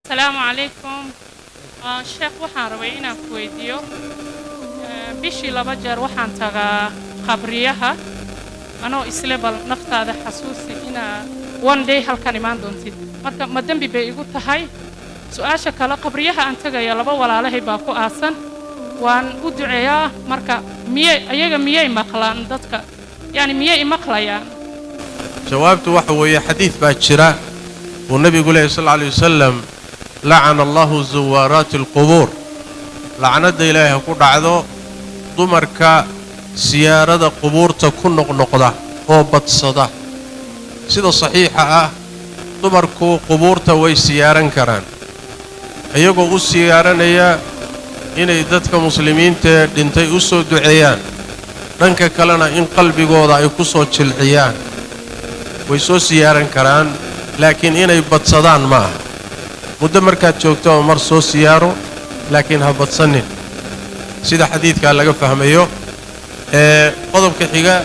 Asalaamu calaykum. Sheekh, waxaan rabay inaan ku weydiiyo, bishii laba jeer waxaan tagaa qabriyaha anoo isle bal naftaada xasuusi inaa one day halkan imaan doontid. Marka ma dembi bay igu tahay? Su-aasha kale, qabriyaha aan tagaya laba walaalahay baa ku aasan, waan u duceeyaa. Marka miyay ayaga miyay maqlaan dadka, yani miyay imaqlayaan? Jawaabtu waxa weeye, xadiid baa jira uu nebigu leeyahy sal alla alay wasalam: "Lacana Allahu zuwaaraati alqubuur." Lacnadda Ilaahay ha ku dhacdo dumarka siyaarada qubuurta ku noqnoqda oo badsada. Sida saxiixa ah, dumarku qubuurta way siyaaran karaan, iyagoo u siyaaranaya inay dadka muslimiintaee dhintay u soo duceeyaan, dhanka kalena in qalbigooda ay ku soo jilciyaan. Way soo siyaaran karaan, laakiin inay badsadaan ma aha. Muddo markaad joogto oo mar soo siyaaro, laakiin ha badsanin, sida xadiidkaa laga fahmayo. Ee qodobka xiga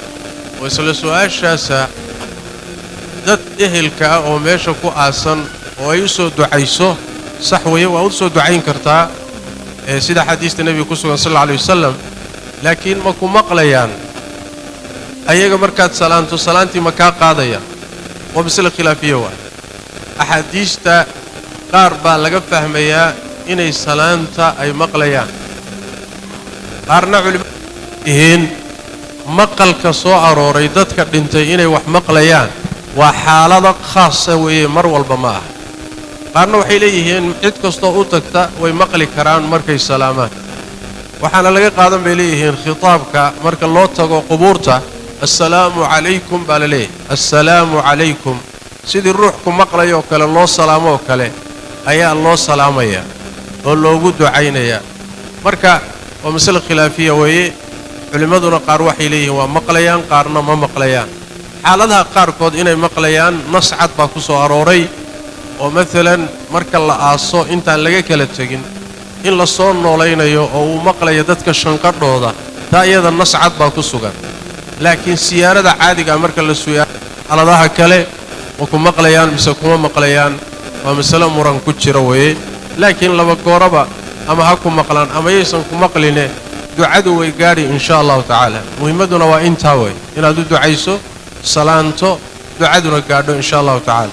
oo isla su-aashaasa, dad ehelka ah oo meesha ku aasan oo ay u soo ducayso, sax weeye, waa u soo ducayn kartaa, ee sida xadiista nebiga ku sugan sal alla alay wasalam. Laakiin ma ku maqlayaan ayaga markaad salaanto? Salaantii ma kaa qaadayaan? Waa masale khilaafiya. Waay axaadiista qaar baa laga fahmayaa inay salaanta ay maqlayaan, qaarna culimadu yihiin maqalka soo arooray dadka dhintay inay wax maqlayaan waa xaalado khaasa weeye, mar walba ma aha. Qaarna waxay leeyihiin cid kastoo u tagta way maqli karaan markay salaamaan. Waxaana laga qaadan bay leeyihiin khitaabka marka loo tago qubuurta, "Assalaamu calaykum" baa la leeyahay. "Assalaamu calaykum", sidii ruux ku maqlayoo kale loo salaamoo kale ayaa loo salaamayaa oo loogu ducaynayaa. Marka waa masale khilaafiya weeye. Culimmaduna qaar waxay leeyihiin waa maqlayaan, qaarna ma maqlayaan. Xaaladaha qaarkood inay maqlayaan nas cad baa ku soo arooray, oo maalan marka la aaso intaan laga kala tegin in la soo noolaynayo oo uu maqlayo dadka shanqadhooda, taa iyada nas cad baa ku sugan. Laakiin siyaarada caadigaa marka la suyaa, xaaladaha kale ma ku maqlayaan mise kuma maqlayaan, waa masalo muran ku jira weeye. Laakiin laba gooraba ama ha ku maqlaan ama yaysan ku maqline, ducadu way gaadhi in sha Allahu tacaala. Muhimmadduna waa intaa wey, inaad u ducayso, salaanto, ducaduna gaadho in sha Allahu tacaala.